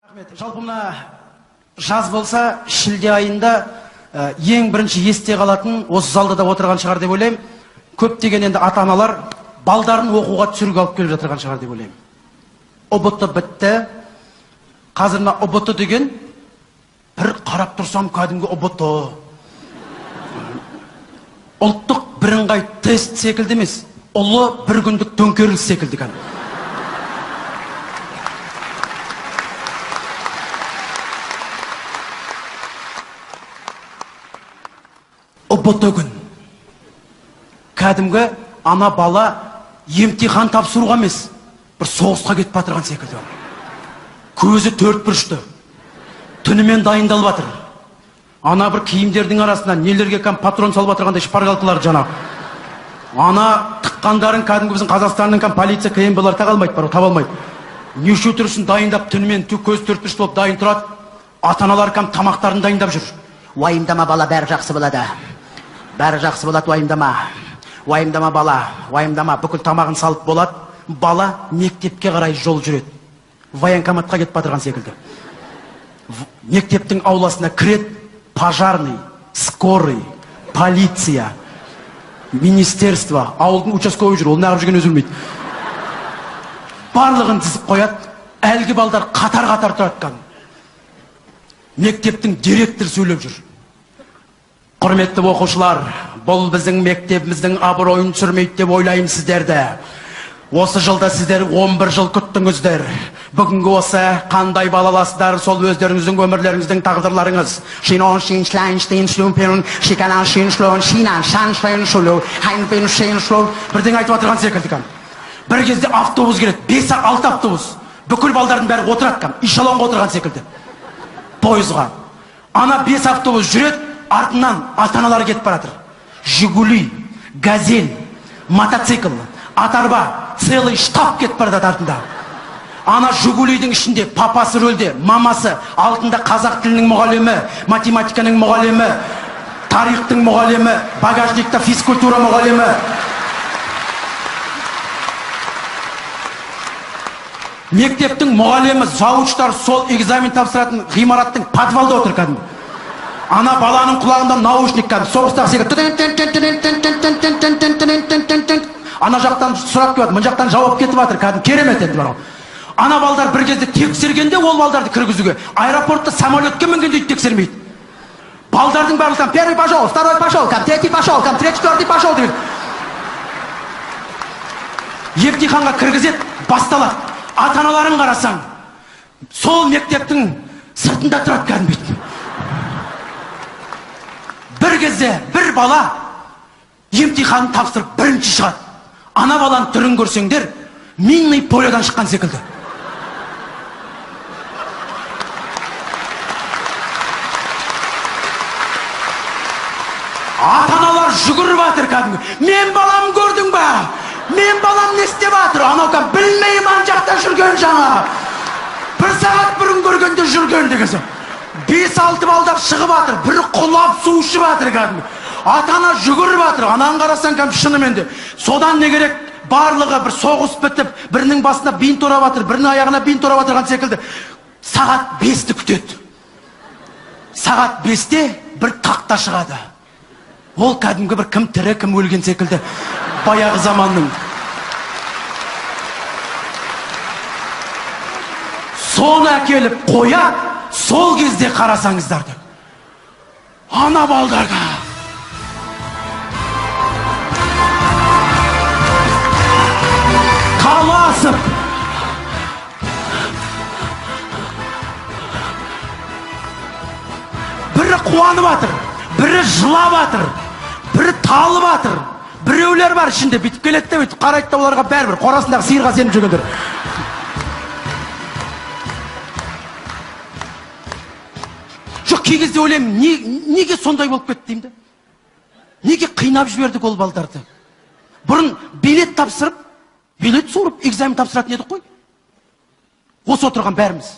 Рахмет. Жалпы мына жаз болса, шілде айында ең бірінші есте қалатын осы залда да отырған шығар деп ойлаймын. Көптеген енді ата-аналар балдарын оқуға түсіруге алып келіп жатырған шығар деп ойлаймын. ҰБТ бітті. Қазір мына ҰБТ деген бір қарап тұрсам кәдімгі ҰБТ. Ұлттық бірыңғай тест секілді емес, ұлы бір күндік төңкеріліс секілді кәдімгі. ҰБТ күн. Кәдімгі ана бала емтихан тапсыруға емес, бір соғысқа кетіп батырған секілді. Көзі төрт бұрышты. Түнімен дайындалып жатыр. Ана бір киімдердің арасына нелерге кәм патрон салып отырғандай шпаргалкалар жаңа. Ана тыққандарын кәдімгі біздің Қазақстанның кәм полиция КНБ-лар таға алмайды, бар, таба алмайды. Неше түрлісін дайындап түнімен көз төрт бұрышты болып дайын тұрады. Ата-аналар кәм тамақтарын дайындап жүр. Уайымдама бала, бәрі жақсы болады. Бәрі жақсы болады, уайымдама. Уайымдама бала, уайымдама. Бүкіл тамағын салып болады. Бала мектепке қарай жол жүреді. Военкоматқа кетіп батырған секілді. Мектептің ауласына кіреді, пожарный, скорый, полиция, министерство, ауылдың участковый жүр, ол неғып жүргенін өзі білмейді. Барлығын тізіп қояды, әлгі балдар қатар-қатар тұрады кәдімгі. Мектептің директоры сөйлеп жүр. Құрметті оқушылар, бұл біздің мектебіміздің абыройын түсірмейді деп ойлаймын сіздерді. Осы жылда сіздер 11 жыл күттіңіздер. Бүгінгі осы қандай балаласыздар, сол өздеріңіздің өмірлеріңіздің тағдырларыңыз. Бірдеңе айтып отырған секілді кәдімгі. Бір кезде автобус келеді, 5-6 автобус. Бүкіл балдардың бәрі отырады кәдімгі, эшелонға отырған секілді. Пойызға. Ана 5 автобус жүреді, артынан ата-аналары кетіп баратыр. Жигули, газель, мотоцикл, ат-арба, целый штаб кетіп барады артында. Ана Жигулидің ішінде папасы рөлде, мамасы, алтында қазақ тілінің мұғалімі, математиканың мұғалімі, тарихтың мұғалімі, багажникта физкультура мұғалімі. Мектептің мұғалімі, завучтар сол экзамен тапсыратын ғимараттың подвалда отыр кәдімгі. Ана баланың құлағында наушник кәдімгі, соғыстағы секілді. Ана жақтан сұрақ келіп, мына жақтан жауап кетіп жатыр, кәдімгі керемет енді бар. Ана балдар бір кезде тексергенде ол балдарды кіргізуге, аэропортта самолетке мінгенде тексермейді. Балдардың барлығы там первый пошел, второй пошел, там третий пошел, там третий, четвертый пошел деген. Емтиханға кіргізеді, басталады. Ата-аналарын қарасаң, сол мектептің сыртында тұрады кәдімгі. Бір кезде бір бала емтиханын тапсырып бірінші шығады. Ана баланың түрін көрсеңдер, минный полядан шыққан секілді. Ата-аналар жүгіріп жатыр кәдімгі. Мен балам көрдің ба? Мен балам не істеп жатыр? Анау кәдімгі білмеймін, ан жақта жүрген жаңа. Бір сағат бұрын көргенде жүрген деген соң. 5-6 балдар шығып жатыр, бірі құлап су ішіп жатыр кәдімгі. Ата-ана жүгіріп жатыр, ананы қарасаң кәдімгі шынымен де. Содан не керек? Барлығы бір соғыс бітіп, бірінің басына бинт орап жатыр, бірінің аяғына бинт орап отырған секілді. Сағат 5-ті күтеді. Сағат 5-те бір тақта шығады. Ол кәдімгі бір кім тірі, кім өлген секілді. Баяғы заманның. Соны әкеліп қояды, сол кезде қарасаңыздар деп. Ана балдарға таласып, бірі қуанып жатыр, бірі жылап жатыр, бірі талып жатыр. Біреулер бар ішінде бүйтіп келеді де бүйтіп қарайды да, оларға бәрібір, қорасындағы сиырға сеніп жүргендер. Жоқ, кей кезде ойлаймын, неге сондай болып кетті деймін де. Неге қинап жібердік ол балдарды? Бұрын билет тапсырып, билет суырып, экзамен тапсыратын едік қой. Осы отырған бәріміз,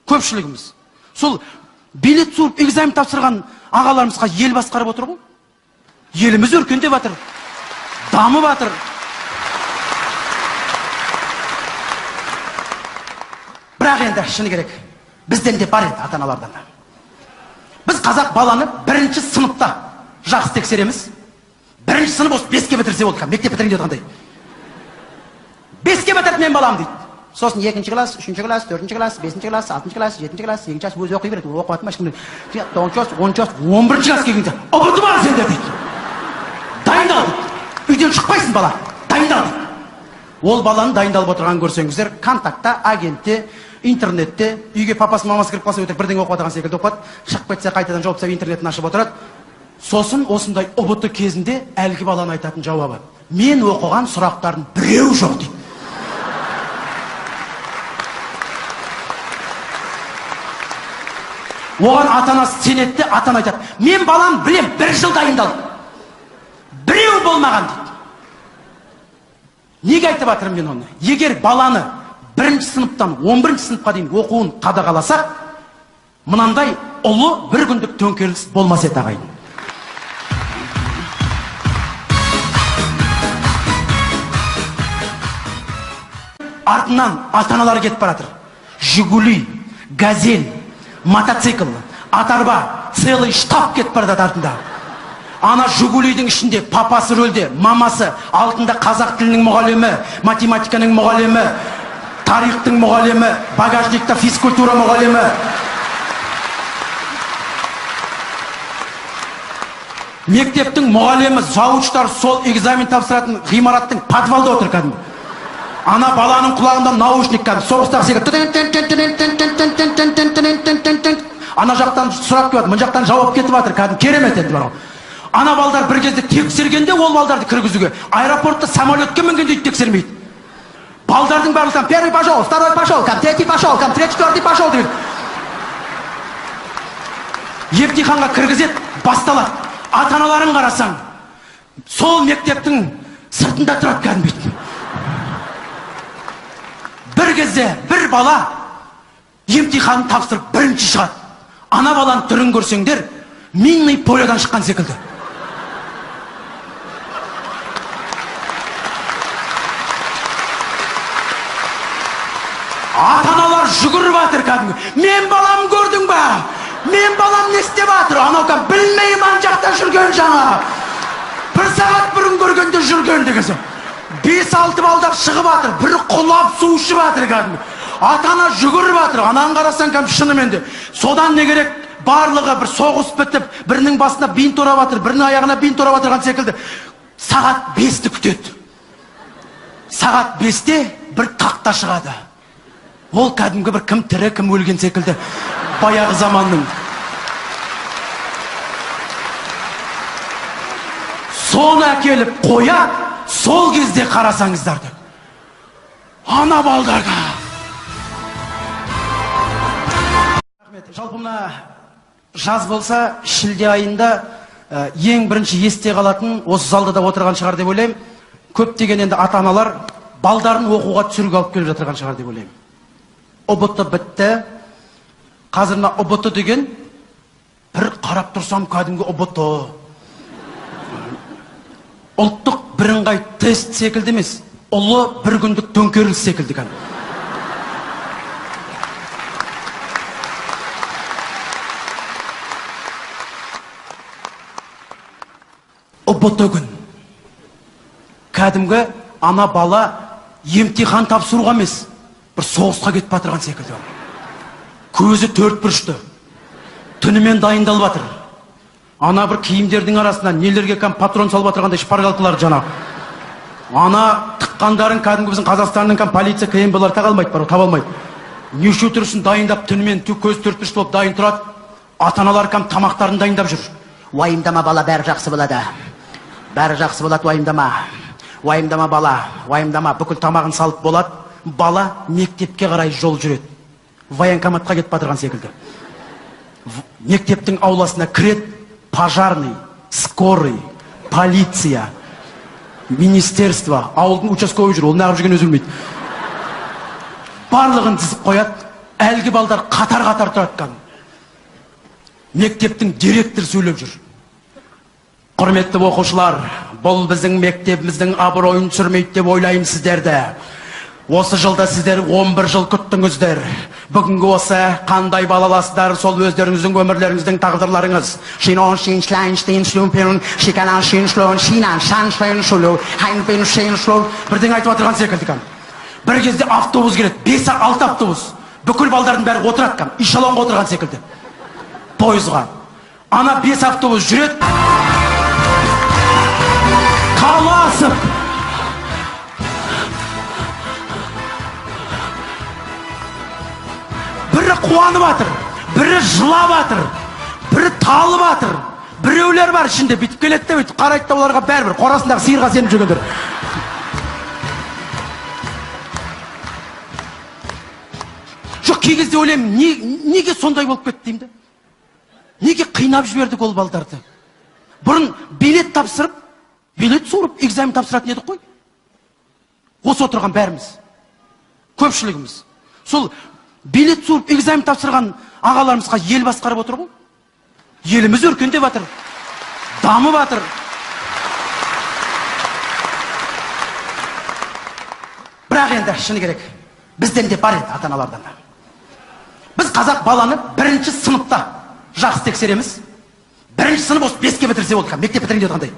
көпшілігіміз. Сол билет суырып, экзамен тапсырған ағаларымызға ел басқарып отыр ғой. Еліміз өркендеп жатыр, дамып жатыр. Бірақ енді шыны керек, бізден де бар еді, ата-аналардан да. Біз қазақ баланы бірінші сыныпта жақсы тексереміз. Бірінші сынып осы 5-ке бітірсе болды, мектеп бітірейін деп отырғандай. 5-ке бітірді мен балам дейді. Сосын 2-ші класс, 3-ші класс, 4-ші класс, 5-ші класс, 6-шы класс, 7-ші класс, 8-ші класс өзі оқи береді. Оқып жатыр ма ешкім білмейді. 9-шы класс, 10-шы класс, 11-ші класс келгенде ҰБТ бар сендер дейді. Дайындал дейді. Үйден шықпайсың бала, дайындал дейді. Ол баланы дайындалып отырғанын көрсеңіздер, контактта, агентте, интернетте, үйге папасы мамасы кіріп қалса өтірік бірдеңе оқып отырған секілді оқып, шығып кетсе қайтадан жауып тастап интернетін ашып отырады. Сосын осындай ҰБТ кезінде әлгі баланы айтатын жауабы: мен оқыған сұрақтардың біреуі жоқ дейді. Оған ата-анасы сенеді де, ата-ана айтады: мен балам білем, бір жыл дайындалды, біреу болмаған дейді. Неге айтып жатырмын мен оны? Егер баланы бірінші сыныптан 11-ші сыныпқа дейін оқуын қадағаласақ, мынандай ұлы бір күндік төңкеріс болмас еді, ағайын. Артынан ата-аналар кетіп бара жатыр. Жигули, газель, мотоцикл, ат-арба, целый штаб кетіп бара жатыр артында. Ана Жигулидің ішінде папасы рөлде, мамасы, алтында қазақ тілінің мұғалімі, математиканың мұғалімі, тарихтың мұғалімі, багажникта физкультура мұғалімі. Мектептің мұғалімі, завучтар сол экзамен тапсыратын ғимараттың подвалда отыр кәдімгі. Ана баланың құлағында наушник кәдімгі, соғыстағы секілді. Ана жақтан сұрақ келіп жатыр, мына жақтан жауап кетіп жатыр, кәдімгі керемет енді бар. Ана балдар бір кезде тексергенде ол балдарды кіргізуге, аэропортта самолетке мінгенде тексермейді. Балдардың барлығы первый пошел, второй пошел, третий пошел, третий, четвертый пошел деген. Емтиханға кіргізеді, басталады. Ата-аналарын қарасаң, сол мектептің сыртында тұрады кәдімгі. Бір кезде бір бала емтиханын тапсырып бірінші шығады. Ана баланың түрін көрсеңдер, минный полядан шыққан секілді. Ата-аналар жүгіріп жатыр кәдімгі. Мен балам көрдің ба? Мен балам не істеп жатыр? Анау кәдімгі білмеймін, ан жақта жүрген жаңа. Бір сағат бұрын көргенде жүрген деген. 5-6 балдар шығып жатыр, бірі құлап су ішіп жатыр кәдімгі. Ата-ана жүгіріп жатыр, ананы қарасаң кәдімгі шынымен де. Содан не керек? Барлығы бір соғыс бітіп, бірінің басына бинт орап жатыр, бірінің аяғына бинт орап отырған секілді. Сағат 5-ті күтеді. Сағат 5-те бір тақта шығады. Ол кәдімгі бір кім тірі, кім өлген секілді баяғы заманның. Соны әкеліп қояды, сол кезде қарасаңыздар деп. Ана балдарға. Рахмет. Жалпы мына жаз болса, шілде айында ең бірінші есте қалатын осы залда да отырған шығар деп ойлаймын. Көптеген енді ата-аналар балдарын оқуға түсіруге алып келіп жатырған шығар деп ойлаймын. ҰБТ бітті. Қазір мына ҰБТ деген бір қарап тұрсам кәдімгі ҰБТ. Ұлттық бірыңғай тест секілді емес, ұлы бір күндік төңкеріс секілді кәдімгі. ҰБТ күн. Кәдімгі ана бала емтихан тапсыруға емес, бір соғысқа кетіп батырған секілді. Көзі төрт бұрышты. Түнімен дайындалып жатыр. Ана бір киімдердің арасына нелерге кәм патрон салып отырғандай шпаргалкалар жаңа. Ана тыққандарын кәдімгі біздің Қазақстанның кәм полиция КНБ-лар таға алмайды, бар, таба алмайды. Неше түрісін дайындап түнімен көз төрт бұрышты болып дайын тұрады. Ата-аналар кәм тамақтарын дайындап жүр. Уайымдама бала, бәрі жақсы болады. Бәрі жақсы болады, уайымдама. Уайымдама бала, уайымдама. Бүкіл тамағын салып болады. Бала мектепке қарай жол жүреді. Военкоматқа кетіп батырған секілді. Мектептің ауласына кіреді, пожарный, скорый, полиция, министерство, ауылдың участковый жүр, ол неғып жүргенін өзі білмейді. Барлығын тізіп қояды, әлгі балдар қатар-қатар тұрады кәдімгі. Мектептің директоры сөйлеп жүр. Құрметті оқушылар, бұл біздің мектебіміздің абыройын түсірмейді деп ойлаймын сіздерді. Осы жылда сіздер 11 жыл күттіңіздер. Бүгінгі осы қандай балаласыздар, сол өздеріңіздің өмірлеріңіздің тағдырларыңыз. Шинон, шин, шлайн, штин, шлюм, пирун, шиканан, шин, шлон, шинан, шан, шлен, шулю, хайн, пин, шин, шлу. Бірдеңе айтып отырған секілді кәм. Бір кезде автобус келеді, 5-6 автобус. Бүкіл балдардың бәрі отырады кәм, эшелонға отырған секілді. Пойызға. Ана 5 автобус жүреді. Таласып. Бірі қуанып жатыр, бірі жылап жатыр, бірі талып жатыр. Біреулер бар ішінде бүйтіп келеді де бүйтіп қарайды да, оларға бәрібір, қорасындағы сиырға сеніп жүргендер. Жоқ, кей кезде ойлаймын, неге сондай болып кетті деймін де. Неге қинап жібердік ол балдарды? Бұрын билет тапсырып, билет суырып, экзамен тапсыратын едік қой. Осы отырған бәріміз, көпшілігіміз. Сол билет суырып, экзамен тапсырған ағаларымызға ел басқарып отыр ғой. Еліміз өркендеп жатыр, дамып жатыр. Бірақ енді шыны керек, бізден де бар еді, ата-аналардан да. Біз қазақ баланы бірінші сыныпта жақсы тексереміз. Бірінші сынып осы 5-ке бітірсе болды, мектеп бітірейін деп отырғандай.